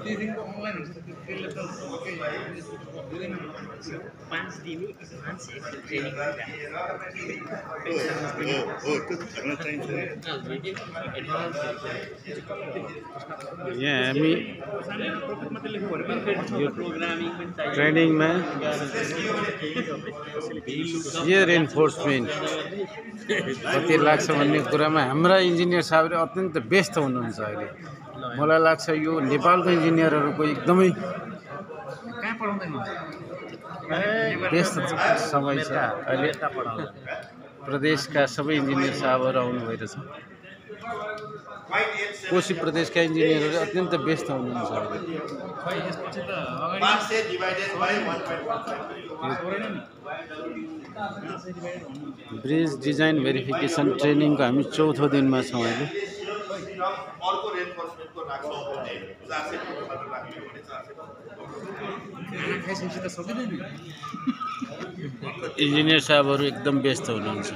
त्यतिको अनलाइन हुन्छ त्यसले त धेरै नै 5 दिन एडभान्स ट्रेनिङ यहाँ हामी प्रोग्रामिङ पनि चाहियो ट्रेनिङमा यो रेन्फोर्समेन्ट कति लाग्छ भन्ने कुरामा हाम्रा इन्जिनियर साहबले अत्यन्त व्यस्त हुनुहुन्छ अहिले। मलाई लाग्छ यो नेपालको इन्जिनियरहरूको एकदमै कहाँ पढाउँदैन व्यस्त समय छ अहिले। प्रदेशका सबै इन्जिनियर साहबहरू आउनु भइरहेछ। कोशी प्रदेशका इन्जिनियरहरू अत्यन्त व्यस्त हुनुहुन्छ अहिले। खै यसपछि त अगाडि ब्रिज डिजाइन भेरिफिकेसन ट्रेनिङको हामी 4थो दिनमा छौँ अहिले। खाना खाइसकेपछि त सकिँदैन इन्जिनियर साहबहरू एकदम व्यस्त हुनुहुन्छ।